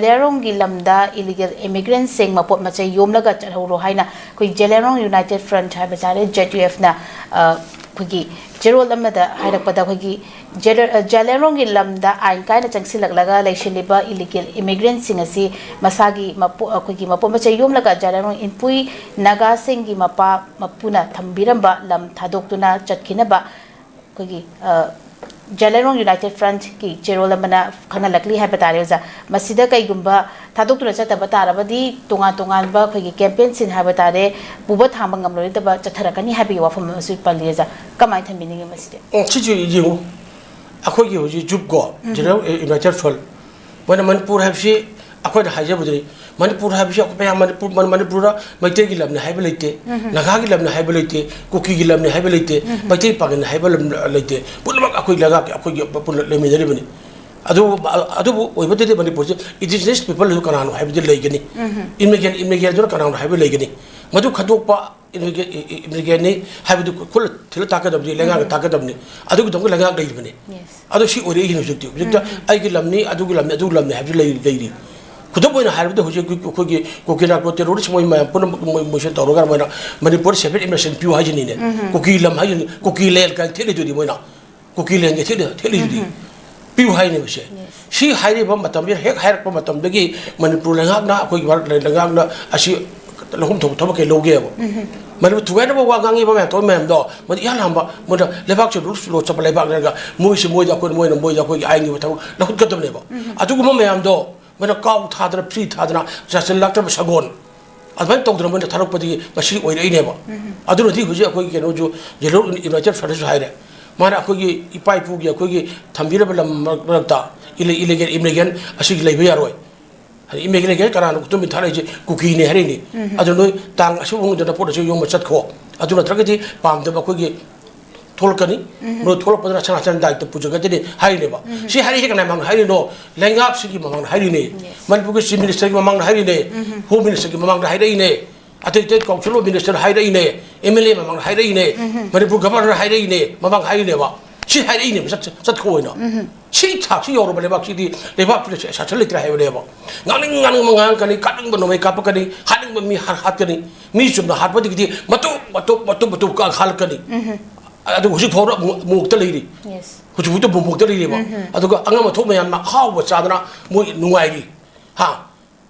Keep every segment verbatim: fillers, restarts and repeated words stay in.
ꯖꯦꯂꯤꯌꯥꯡꯔꯣꯡꯒꯤ ꯂꯝꯗ ꯏꯂꯤꯒꯦꯜ ꯏꯃꯤꯒ꯭ꯔꯦꯟꯁꯤꯡ ꯃꯄꯣꯠ ꯃꯆꯩ ꯌꯣꯝꯂꯒ ꯆꯠꯍꯧꯔꯣ ꯍꯥꯏꯅ ꯑꯩꯈꯣꯏ ꯖꯦꯂꯤꯌꯥꯡꯔꯣꯡ ꯌꯨꯅꯥꯏꯇꯦꯠ ꯐ꯭ꯔꯟꯠ ꯍꯥꯏꯕ ꯇꯥꯔꯦ, ꯖꯦꯠ ꯌꯨ ꯑꯦꯐꯅ, ꯑ, ꯑꯩꯈꯣꯏꯒꯤ ꯆꯦꯔꯣꯜ ꯑꯃꯗ ꯍꯥꯏꯔꯛꯄꯗ, ꯑꯩꯈꯣꯏꯒꯤ ꯖꯦꯂꯤꯌꯥꯡ-, ꯑ, ꯖꯦꯂꯤꯌꯥꯡꯔꯣꯡꯒꯤ ꯂꯝꯗ ꯑꯥꯏꯟ ꯀꯥꯏꯅ ꯆꯪꯁꯤꯜꯂꯛꯂꯒ ꯂꯩꯁꯤꯜꯂꯤꯕ ꯏꯂꯤꯒꯦꯜ ꯏꯃꯤꯒ꯭ꯔꯦꯟꯁꯤꯡ ꯑꯁꯤ ꯃꯁꯥꯒꯤ ꯃꯄꯣ-, ꯑꯩꯈꯣꯏꯒꯤ ꯃꯄꯣꯠ ꯃꯆꯩ ꯌꯣꯝꯂꯒ ꯖꯦꯂꯤꯌꯥꯡꯔꯣꯡ ꯏꯟꯄꯨꯏ ꯅꯥꯒꯥꯁꯤꯡꯒꯤ ꯃꯄꯥ ꯃꯄꯨꯅ ꯊꯝꯕꯤꯔꯝꯕ ꯂꯝ ꯊꯥꯗꯣꯛꯇꯨꯅ ꯆꯠꯈꯤꯅꯕ ꯑꯩꯈꯣꯏꯒꯤ, ꯑ, ꯖꯦꯂꯤꯌꯥꯡꯔꯣꯡ ꯌꯨꯅꯥꯏꯇꯦꯠ ꯐ꯭ꯔꯟꯠꯀꯤ ꯆꯦꯔꯣꯜ ꯑꯃꯅ ꯈꯪꯍꯜꯂꯛꯂꯤ ꯍꯥꯏꯕ ꯇꯥꯔꯦ, ꯑꯣꯖꯥ꯫ ꯃꯁꯤꯗ ꯀꯩꯒꯨꯝꯕ ꯊꯥꯗꯣꯛꯇꯨꯅ ꯆꯠꯇꯕ ꯇꯥꯔꯕꯗꯤ ꯇꯣꯉꯥꯟ ꯇꯣꯉꯥꯟꯕ ꯑꯩꯈꯣꯏꯒꯤ ꯀꯦꯝꯄꯦꯟꯁꯤꯡ ꯍꯥꯏꯕ ꯇꯥꯔꯦ, ꯄꯨꯕ ꯊꯥꯡꯕ ꯉꯝꯂꯔꯣꯏꯗꯕ ꯆꯠꯊꯔꯛꯀꯅꯤ ꯍꯥꯏꯕꯒꯤ ꯋꯥꯐꯝ ꯑꯃꯁꯨ ꯄꯜꯂꯤ, ꯑꯣꯖꯥ꯫ ꯀꯃꯥꯏꯅ ꯊꯝꯕꯤꯅꯤꯡꯉꯤ ꯃꯁꯤꯗꯤ? ꯑꯣ, ꯁꯤꯁꯨ ꯌꯦꯡꯉꯨ, ꯑꯩꯈꯣꯏꯒꯤ ꯍꯧꯖꯤꯛ ꯖꯨꯞꯀꯣ, ꯎꯝ꯫ ꯖꯦꯅꯔꯦꯜ ꯌꯨꯅꯥꯏꯇꯦꯠ ꯐ꯭ꯔꯟꯠ, ꯃꯣꯏꯅ ꯃꯅꯤꯄꯨꯔ ꯍꯥꯏꯕꯁꯤ ꯑꯩꯈꯣꯏꯅ ꯍꯥꯏꯖꯕꯗꯨꯅꯤ, ꯃꯅꯤꯄꯨꯔ ꯍꯥꯏꯕꯁꯤ ꯑꯩꯈꯣꯏ ꯃꯌꯥꯝ ꯃꯅꯤꯄꯨꯔ, ꯃꯅꯤꯄꯨꯔꯗ ꯃꯩꯇꯩꯒꯤ ꯂꯝꯅꯤ ꯍꯥꯏꯕ ꯂꯩꯇꯦ, ꯎꯝ꯫ ꯅꯥꯒꯥꯒꯤ ꯂꯝꯅꯤ ꯍꯥꯏꯕ ꯂꯩꯇꯦ, ꯀꯨꯀꯤꯒꯤ ꯂꯝꯅꯤ ꯍꯥꯏꯕ ꯂꯩꯇꯦ, ꯎꯝ꯫ ꯃꯩꯇꯩ ꯄꯥꯉꯜꯅꯤ ꯍꯥꯏꯕ ꯂꯝ ꯂꯩꯇꯦ, ꯄꯨꯝꯅꯃꯛ ꯑꯩꯈꯣꯏ ꯂꯩꯉꯥꯛꯀꯤ ꯑꯩꯈꯣꯏꯒꯤ ꯄꯨꯟꯅ ꯂꯩꯃꯤꯟꯅꯔꯤꯕꯅꯤ꯫ ꯑꯗꯨꯕꯨ, ꯑꯗꯨꯕꯨ ꯑꯣꯏꯕꯗꯗꯤ ꯃꯅꯤꯄꯨꯔꯁꯦ indigenous people ꯑꯗꯨ ꯀꯅꯥꯅꯣ ꯍꯥꯏꯕꯗꯤ ꯂꯩꯒꯅꯤ꯫ ꯎꯝ꯫ Immigrant, immigrant ꯑꯗꯨꯅ ꯀꯅꯥꯅꯣ ꯍꯥꯏꯕ ꯂꯩꯒꯅꯤ꯫ ꯃꯗꯨ ꯈꯟꯗꯣꯛꯄ immigrant, immigrant ꯅꯤ ꯍꯥꯏꯕꯗꯨ ꯈꯨꯠꯂ ꯊꯤꯜꯂ ꯇꯥꯛꯀꯗꯕꯅꯤ, ꯂꯩꯉꯥꯛꯅ ꯎꯝ꯫ ꯇꯥꯛꯀꯗꯕꯅꯤ꯫ ꯑꯗꯨꯒꯤꯗꯃꯛꯇ ꯂꯩꯉꯥꯛ ꯂꯩꯔꯤꯕꯅꯤ꯫ Yes꯫ ꯑꯗꯣ ꯁꯤ ꯑꯣꯏꯔꯛꯏꯅꯤ ꯍꯧꯖꯤꯛꯇꯤ꯫ ꯍꯧꯖꯤꯛꯇ ꯎꯝ꯫ ꯑꯩꯒꯤ ꯂꯝꯅꯤ, ꯑꯗꯨꯒꯤ ꯂꯝꯅꯤ, ꯑꯗꯨꯒꯤ ꯂꯝꯅꯤ ꯍꯥꯏꯕꯁꯨ ꯂꯩ-, ꯂꯩꯔꯤ꯫ ꯈꯨꯗꯝ ꯑꯣꯏꯅ ꯍꯥꯏꯔꯕꯗ ꯍꯧꯖꯤꯛ ꯑꯩꯈꯣꯏꯒꯤ ꯀꯨꯀꯤ ꯅꯥꯔꯀꯣ ꯇꯦꯔꯣꯔꯤꯁ ꯃꯣꯏ ꯃꯌꯥꯝ ꯄꯨꯝꯅꯃꯛ ꯃꯣꯏ, ꯃꯣꯏꯁꯦ ꯇꯧꯔꯒ ꯃꯣꯏꯅ ꯃꯅꯤꯄꯨꯔ separate administration ꯄꯤꯌꯨ ꯍꯥꯏꯁꯤꯅꯤꯅꯦ꯫ ꯎꯝ꯫ ꯀꯨꯀꯤ ꯂꯝ ꯍꯥꯏꯁꯤꯅꯤ, ꯀꯨꯀꯤ land ꯀꯥꯏꯅ ꯊꯦꯠꯂꯤꯗꯨꯗꯤ ꯃꯣꯏꯅ꯫ ꯀꯨꯀꯤ land ꯁꯦ ꯊꯦꯠꯂꯤ-, ꯊꯦꯠꯂꯤꯗꯨꯗꯤ꯫ ꯎꯝ꯫ ꯄꯤꯌꯨ ꯍꯥꯏꯅꯦꯕ ꯁꯦ꯫ Yes꯫ ꯁꯤ ꯍꯥꯏꯔꯤꯕ ꯃꯇꯝꯁꯤꯗ ꯍꯦꯛ ꯍꯥꯏꯔꯛꯄ ꯃꯇꯝꯗꯒꯤ ꯃꯅꯤꯄꯨꯔ ꯂꯩꯉꯥꯛꯅ, ꯑꯩꯈꯣꯏꯒꯤ ꯚꯥꯔꯠ ꯂꯩꯉꯥꯛꯅ ꯑꯁꯤ ꯂꯧꯐꯝ ꯊꯣꯛꯄ ꯊꯕꯛ ꯀꯩ ꯂꯧꯒꯦꯕ? ꯎꯝ꯫ ꯃꯅꯤꯄꯨꯔ ꯊꯨꯒꯥꯏꯅꯕ ꯋꯥ ꯉꯥꯡꯉꯤꯕ ꯃꯌꯥꯝ ꯇꯧꯔꯤ ꯃꯌꯥꯝꯗꯣ, ꯃꯗꯨ ꯏꯍꯥꯟ ꯍꯥꯟꯕ ꯃꯣꯏꯅ ꯂꯩꯕꯥꯛꯁꯦ ꯔꯨꯜꯁ ꯂꯣ ꯆꯠꯄ ꯂꯩꯕꯥꯛꯅꯦꯒ ꯃꯣꯏꯁꯦ ꯃꯣꯏꯗ ꯑꯩꯈꯣꯏꯅ, ꯃꯣꯏꯅ ꯃꯣꯏꯗ ꯑꯩꯈꯣꯏꯒꯤ ꯑꯥꯏꯟꯒꯤ ꯊꯕꯛ ꯂꯧꯈꯠꯀꯗꯕꯅꯦꯕ꯫ ꯎꯝ꯫ ꯑꯗꯨꯒꯨꯝꯕ ꯃꯌꯥꯝꯗꯣ ꯃꯣꯏꯅ ꯀꯥꯎ ꯊꯥꯗꯅ, ꯐ꯭ꯔꯤ ꯊꯥꯗꯅ, ꯆꯥꯁꯤꯜꯂꯛꯇꯕ ꯁꯒꯣꯜ ꯑꯗꯨꯃꯥꯏꯅ ꯇꯧꯗꯅ ꯃꯣꯏꯅ ꯊꯥꯔꯛꯄꯗꯒꯤ ꯉꯁꯤ ꯑꯣꯏꯔꯛꯏꯅꯦꯕ꯫ ꯎꯝ꯫ ꯑꯗꯨꯅꯗꯤ ꯍꯧꯖꯤꯛ ꯑꯩꯈꯣꯏꯒꯤ ꯀꯩꯅꯣꯁꯨ, ꯖꯦꯅꯔꯦꯜ ꯌꯨꯅꯥꯏꯇꯦꯠ ꯐ꯭ꯔꯟꯠꯁꯨ ꯍꯥꯏꯔꯦ, ꯃꯥꯅ ꯑꯩꯈꯣꯏꯒꯤ ꯏꯄꯥ ꯏꯄꯨꯒꯤ ꯑꯩꯈꯣꯏꯒꯤ ꯊꯝꯕꯤꯔꯕ ꯂꯝ ꯃꯔꯛ-, ꯃꯔꯛꯇ ꯏꯂꯤ-, ꯏꯂꯤꯒꯦꯜ ꯏꯃꯤꯒ꯭ꯔꯦꯟ ꯑꯁꯤꯒꯤ ꯂꯩꯕ ꯌꯥꯔꯣꯏ꯫ ꯍꯥꯏꯗꯤ ꯏꯃꯤꯒ꯭ꯔꯦꯟ ꯀꯅꯥꯅꯣ ꯈꯨꯗꯣꯝꯕꯤ ꯊꯥꯔꯛꯏꯁꯦ? ꯀꯨꯀꯤꯅꯦ ꯍꯥꯏꯔꯛꯏꯅꯦ꯫ ꯎꯝ꯫ ꯑꯗꯨ ꯅꯣꯏ ꯇꯥꯡ ꯑꯁꯨꯛ ꯃꯅꯨꯡꯗ ꯅꯄꯣꯠ ꯑꯁꯤ ꯌꯣꯝꯕ ꯆꯠꯈꯣ, ꯑꯗꯨ ꯅꯠꯇ꯭ꯔꯒꯗꯤ ꯄꯥꯝꯗꯕ ꯑꯩꯈꯣꯏꯒꯤ ꯊꯣꯛꯂꯛꯀꯅꯤ꯫ ꯎꯝ꯫ ꯃꯗꯨ ꯊꯣꯛꯂꯛꯄꯗꯅ ꯁꯅꯥ ꯁꯅꯥ ꯗꯥꯏꯇ ꯄꯨꯖꯒꯗꯅꯤ ꯍꯥꯏꯔꯤꯅꯦꯕ꯫ ꯎꯝ꯫ ꯁꯤ ꯍꯥꯏꯔꯤꯁꯦ ꯀꯅꯥꯏ ꯃꯃꯥꯡꯗ ꯍꯥꯏꯔꯤꯅꯣ? ꯂꯩꯉꯥꯛꯁꯤꯒꯤ ꯃꯃꯥꯡꯗ ꯍꯥꯏꯔꯤꯅꯦ꯫ Yes꯫ ꯃꯅꯤꯄꯨꯔꯒꯤ ꯆꯤꯐ ꯃꯤꯅꯤꯁꯇꯔꯒꯤ ꯃꯃꯥꯡꯗ ꯍꯥꯏꯔꯤꯅꯦ꯫ ꯎꯝ꯫ ꯍꯣꯝ ꯃꯤꯅꯤꯁꯇꯔꯒꯤ ꯃꯃꯥꯡꯗ ꯍꯥꯏꯔꯛꯏꯅꯦ꯫ ꯑꯇꯩ ꯑꯇꯩ ꯀꯥꯎꯟꯁꯤꯜ ꯑꯣꯐ ꯃꯤꯅꯤꯁꯇꯔ ꯍꯥꯏꯔꯛꯏꯅꯦ꯫ ꯑꯦꯝ ꯑꯦꯜ ꯑꯦ ꯃꯃꯥꯡꯗ ꯍꯥꯏꯔꯛꯏꯅꯦ꯫ ꯎꯝ꯫ ꯃꯅꯤꯄꯨꯔ ꯒꯚꯔꯅꯔ ꯍꯥꯏꯔꯛꯏꯅꯦ꯫ ꯃꯃꯥꯡ ꯍꯥꯏꯔꯤꯅꯦꯕ꯫ ꯁꯤ ꯍꯥꯏꯔꯛꯏꯅꯦꯕ, ꯆꯠ- ꯆꯠꯈꯣ ꯍꯥꯏꯅ꯫ ꯁꯤ ꯊꯥꯛꯁꯤ ꯌꯧꯔꯕ ꯂꯩꯕꯥꯛꯁꯤꯗꯤ, ꯂꯩꯕꯥꯛꯁꯤꯗ ꯁꯥꯁꯟ ꯂꯩꯇ꯭ꯔꯦ ꯍꯥꯏꯕꯅꯦꯕ꯫ ꯉꯥꯡꯅꯤꯡ ꯉꯥꯡꯅꯤꯡꯕ ꯉꯥꯡꯉꯛꯀꯅꯤ, ꯀꯥꯅꯤꯡꯕ ꯅꯣꯡꯃꯩ ꯀꯥꯞꯄꯛꯀꯅꯤ, ꯍꯥꯠꯅꯤꯡꯕ ꯃꯤ ꯍꯥꯠ- ꯍꯥꯠꯀꯅꯤ, ꯃꯤ ꯆꯨꯝꯅ ꯍꯥꯠꯄꯗꯒꯤꯗꯤ ꯃꯇꯨꯞ ꯃꯇꯨꯞ ꯃꯇꯨꯞ ꯃꯇꯨꯞ ꯀꯥ ꯍꯥꯠꯂꯛꯀꯅꯤ꯫ ꯑꯗꯨ ꯍꯧꯖꯤꯛ ꯐꯥꯎꯕ ꯃꯣ- ꯃꯣꯛꯇ ꯂꯩꯔꯤ꯫ ꯍꯧꯖꯤꯛ ꯐꯥꯎꯗ ꯃꯣꯛꯇ ꯂꯩꯔꯤꯕ꯫ ꯑꯗꯨꯒ ꯑꯉꯝ ꯑꯊꯣꯛ ꯃꯌꯥꯝꯅ ꯑꯍꯥꯎꯕ ꯆꯥꯗꯅ ꯃꯣꯏ ꯅꯨꯡꯉꯥꯏꯔꯤ꯫ ꯍꯥ?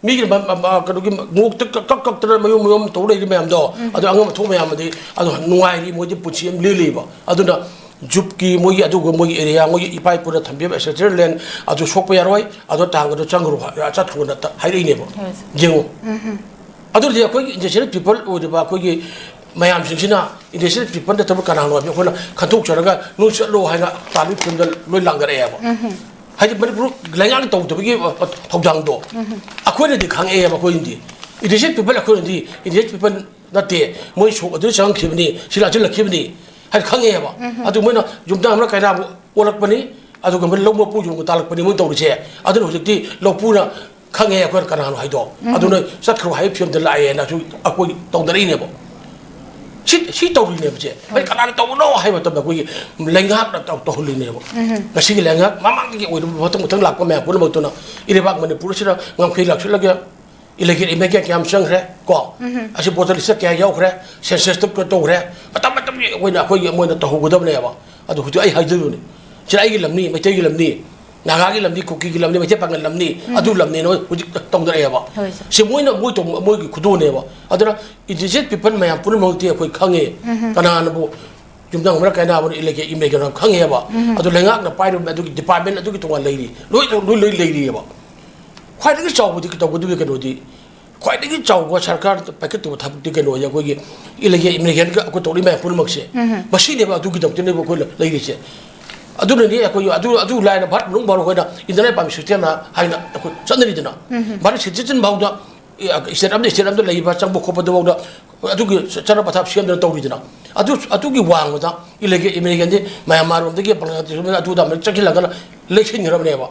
ꯃꯤꯒꯤ ꯃ- ꯃ- ꯃ- ꯀꯩꯅꯣꯒꯤ ꯃꯣꯛꯇ ꯀꯛ- ꯀꯛ- ꯀꯛꯇꯅ ꯃꯌꯨꯝ ꯃꯌꯨꯝ ꯇꯧ ꯂꯩꯔꯤ ꯃꯌꯥꯝꯗꯣ, ꯑꯗꯣ ꯑꯉꯝ ꯑꯊꯣꯛ ꯃꯌꯥꯝ ꯑꯗꯤ ꯑꯗꯣ ꯅꯨꯡꯉꯥꯏꯔꯤ, ꯃꯣꯏꯗꯤ ꯄꯨꯟꯁꯤ ꯑꯃ ꯂꯦꯜꯂꯤꯕ꯫ ꯑꯗꯨꯅ ꯖꯨꯞꯀꯤ ꯃꯣꯏꯒꯤ ꯑꯗꯨꯒ ꯃꯣꯏꯒꯤ ꯑꯦꯔꯤꯌꯥ, ꯃꯣꯏꯒꯤ ꯏꯄꯥ ꯏꯄꯨꯅ ꯊꯝꯕꯤꯕ ꯑꯦꯟꯁꯦꯁꯇ꯭ꯔꯦꯜ ꯂꯦꯟ ꯑꯗꯨ ꯁꯣꯛꯄ ꯌꯥꯔꯣꯏ, ꯑꯗꯣ ꯇꯥꯡꯒꯗꯣ ꯆꯪꯈ꯭ꯔꯣ, ꯍꯥꯏ- ꯆꯠꯈ꯭ꯔꯣꯅ ꯇ- ꯍꯥꯏꯔꯛꯏꯅꯦꯕ꯫ ꯌꯦꯡꯉꯨ꯫ ꯑꯗꯨꯗꯤ ꯑꯩꯈꯣꯏꯒꯤ ꯏꯟꯗꯤꯖꯤꯅꯁ ꯄꯤꯄꯜ ꯑꯣꯏꯔꯤꯕ ꯑꯩꯈꯣꯏꯒꯤ ꯃꯌꯥꯝꯁꯤꯡꯁꯤꯅ ꯏꯟꯗꯤꯖꯤꯅꯁ ꯄꯤꯄꯜ ꯅꯠꯇꯕ ꯀꯅꯥꯅꯣ ꯍꯥꯏꯕ ꯑꯩꯈꯣꯏꯅ ꯈꯟꯗꯣꯛꯆꯔꯒ ꯅꯣꯏ ꯆꯠꯂꯣ ꯍꯥꯏꯅ ꯇꯥꯟꯕꯒꯤ ꯐꯤꯕꯝꯗ ꯂꯣꯏ ꯂꯥꯡꯗꯔꯛꯑꯦꯕ꯫ ꯍꯥꯏꯗꯤ ꯃꯅꯤꯄꯨꯔ ꯂꯩꯉꯥꯛꯅ ꯇꯧꯗꯕꯒꯤ ꯊꯧꯗꯥꯡꯗꯣ ꯑꯩꯈꯣꯏꯅꯗꯤ ꯈꯪꯉꯛꯑꯦꯕ꯫ ꯑꯩꯈꯣꯏꯅꯗꯤ ꯏꯟꯗꯤꯖꯤꯅꯁ ꯄꯤꯄꯜ, ꯑꯩꯈꯣꯏꯅꯗꯤ ꯏꯟꯗꯤꯖꯤꯅꯁ ꯄꯤꯄꯜ ꯅꯠꯇꯦ, ꯃꯣꯏ ꯁꯣꯛ ꯑꯗꯨꯗ ꯆꯪꯉꯛꯈꯤꯕꯅꯤ, ꯁꯤ ꯂꯥꯛꯁꯤꯜꯂꯛꯈꯤꯕꯅꯤ ꯍꯥꯏꯅ ꯈꯪꯉꯛꯑꯦꯕ꯫ ꯑꯗꯨ ꯃꯣꯏꯅ ꯌꯨꯝꯊꯥꯡ ꯑꯃ ꯀꯥꯏꯅꯕ ꯑꯣꯜꯂꯛꯄꯅꯤ, ꯑꯗꯨꯒ ꯃꯣꯏ ꯂꯧ ꯃꯄꯨꯒꯤ ꯑꯃꯨꯛ ꯇꯥꯜꯂꯛꯄꯅꯤ ꯃꯣꯏ ꯇꯧꯔꯤꯁꯦ꯫ ꯑꯗꯨꯅ ꯍꯧꯖꯤꯛꯇꯤ ꯂꯧꯄꯨꯅ ꯈꯪꯉꯦ ꯑꯩꯈꯣꯏꯅ ꯀꯅꯥꯅꯣ ꯍꯥꯏꯗꯣ꯫ ꯑꯗꯨꯅ ꯆꯠꯈ꯭ꯔꯣ ꯍꯥꯏꯕ ꯐꯤꯕꯝꯗ ꯂꯥꯛꯑꯦꯅꯁꯨ ꯑꯩꯈꯣꯏ ꯇꯧꯅꯔꯛꯏꯅꯦꯕ꯫ ꯁꯤ ꯁꯤ ꯇꯧꯔꯤꯅꯦꯕ ꯁꯦ꯫ ꯑꯩ ꯀꯅꯥꯅ ꯇꯧꯕꯅꯣ ꯍꯥꯏꯕ ꯃꯇꯝꯗ ꯑꯩꯈꯣꯏꯒꯤ ꯂꯩꯉꯥꯛꯅ ꯇꯧ- ꯇꯧꯍꯜꯂꯤꯅꯦꯕ꯫ ꯉꯁꯤꯒꯤ ꯂꯩꯉꯥꯛ ꯃꯃꯥꯡꯗꯒꯤ ꯑꯣꯏꯔꯤꯕ ꯃꯊꯪ ꯃꯊꯪ ꯂꯥꯛꯄ ꯃꯌꯥꯝ ꯄꯨꯝꯅꯃꯛꯇꯨꯅ ꯏꯔꯩꯕꯥꯛ ꯃꯅꯤꯄꯨꯔꯁꯤꯗ ꯉꯝꯈꯩ ꯂꯥꯛꯁꯤꯜꯂꯒ ꯏꯂꯤꯒꯦꯜ ꯏꯃꯤꯒ꯭ꯔꯦꯟꯠ ꯀꯌꯥꯝ ꯆꯪꯈ꯭ꯔꯦ ꯀꯣ? ꯑꯁꯤ ꯚꯣꯇꯔ ꯂꯤꯁꯇ ꯀꯌꯥ ꯌꯥꯎꯈ꯭ꯔꯦ? ꯁꯦꯟꯁꯁꯇ ꯀ- ꯇꯧꯈ꯭ꯔꯦ? ꯃꯇꯝ ꯃꯇꯝꯒꯤ ꯑꯣꯏꯅ ꯑꯩꯈꯣꯏꯒꯤ ꯃꯣꯏꯅ ꯇꯧꯍꯧꯒꯗꯕꯅꯦꯕ꯫ ꯑꯗꯨ ꯍꯧꯖꯤꯛ ꯑꯩ ꯍꯥꯏꯖꯗꯨꯅꯤ, ꯁꯤꯅ ꯑꯩꯒꯤ ꯂꯝꯅꯤ, ꯃꯩꯇꯩꯒꯤ ꯂꯝꯅꯤ, ꯅꯥꯒꯥꯒꯤ ꯂꯝꯅꯤ, ꯀꯨꯀꯤꯒꯤ ꯂꯝꯅꯤ, ꯃꯩꯇꯩ ꯄꯥꯉꯜ ꯂꯝꯅꯤ, ꯑꯗꯨ ꯂꯝꯅꯦꯅ ꯍꯧꯖꯤꯛ ꯇꯧꯅꯔꯛꯑꯦꯕ꯫ ꯁꯤ ꯃꯣꯏꯅ ꯃꯣꯏ ꯇꯧ- ꯃꯣꯏꯒꯤ ꯈꯨꯗꯣꯜꯅꯦꯕ꯫ ꯑꯗꯨꯅ ꯏꯟꯗꯤꯖꯤꯅꯁ ꯄꯤꯄꯜ ꯃꯌꯥꯝ ꯄꯨꯝꯅꯃꯛꯇꯤ ꯑꯩꯈꯣꯏ ꯈꯪꯉꯦ꯫ ꯀꯅꯥꯅꯕꯨ ꯌꯨꯝꯊꯪ ꯑꯃꯅ ꯀꯥꯏꯅꯕꯅ ꯏꯂꯤꯒꯦꯜ ꯏꯃꯤꯒ꯭ꯔꯦꯟꯠ ꯈꯪꯉꯦꯕ꯫ ꯑꯗꯨ ꯂꯩꯉꯥꯛꯅ ꯄꯥꯏꯔꯤꯕ ꯑꯗꯨꯒꯤ ꯗꯤꯄꯥꯔꯠꯃꯦꯟꯠ ꯑꯗꯨꯒꯤ ꯇꯣꯉꯥꯟ ꯂꯩꯔꯤ, ꯂꯣꯏ ꯂꯣꯏ ꯂꯣꯏ ꯂꯩꯔꯤꯑꯕ꯫ ꯈ꯭ꯋꯥꯏꯗꯒꯤ ꯆꯥꯎꯕꯗꯤ ꯇꯧꯒꯗꯕ ꯀꯩꯅꯣꯗꯤ, ꯈ꯭ꯋꯥꯏꯗꯒꯤ ꯆꯥꯎꯕ ꯁꯔꯀꯥꯔ ꯄꯥꯏꯈꯠꯇꯕ ꯊꯕꯛꯇꯤ ꯀꯩꯅꯣ ꯍꯥꯏꯁꯦ, ꯑꯩꯈꯣꯏꯒꯤ ꯏꯂꯤꯒꯦꯜ ꯏꯃꯤꯒ꯭ꯔꯦꯟꯠꯀ ꯑꯩꯈꯣꯏ ꯇꯧꯔꯤ ꯃꯌꯥꯝ ꯄꯨꯝꯅꯃꯛꯁꯦ꯫ ꯃꯁꯤꯅꯦꯕ, ꯑꯗꯨꯒꯤꯗꯃꯛꯇꯅꯦꯕ ꯑꯩꯈꯣꯏ ꯂꯩꯔꯤꯁꯦ꯫ ꯑꯗꯨꯅꯅꯤ ꯑꯩꯈꯣꯏ ꯑꯗꯨ ꯑꯗꯨ ꯂꯥꯏꯅ ꯚꯥꯔꯠ ꯃꯅꯨꯡ ꯐꯥꯎ ꯑꯩꯈꯣꯏꯅ ꯏꯟꯗꯤꯌꯥꯟ ꯄꯥꯔꯃꯤꯠ ꯁꯤꯁꯇꯦꯝꯅ ꯍꯥꯏꯅ ꯑꯩꯈꯣꯏ ꯆꯠꯅꯔꯤꯗꯅ꯫ ꯚꯥꯔꯠ ꯁꯤꯇꯤꯖꯟ ꯐꯥꯎꯗ ꯁ꯭ꯇꯦꯠ ꯑꯃꯗ ꯁ꯭ꯇꯦꯠ ꯑꯃꯗ ꯂꯩꯕ ꯆꯪꯕ ꯈꯣꯠꯄꯗꯨꯐꯥꯎꯗ ꯑꯗꯨꯒꯤ ꯆꯠꯅ ꯄꯊꯥꯞ ꯁꯦꯝꯗꯅ ꯇꯧꯔꯤꯗꯅ꯫ ꯑꯗꯨ ꯑꯗꯨꯒꯤ ꯋꯥꯡꯃꯗ ꯏꯂꯤꯒꯦꯜ ꯏꯃꯤꯒ꯭ꯔꯦꯟꯠꯗꯤ ꯃꯌꯥꯝꯃꯥꯔꯣꯝꯗꯒꯤ, ꯕꯪꯒ꯭ꯂꯥꯗꯦꯁꯔꯣꯝꯗꯒꯤ, ꯑꯗꯨꯗ ꯑꯃꯗ ꯆꯪꯁꯤꯜꯂꯒꯅ ꯂꯩꯁꯤꯟꯈ꯭ꯔꯕꯅꯦꯕ꯫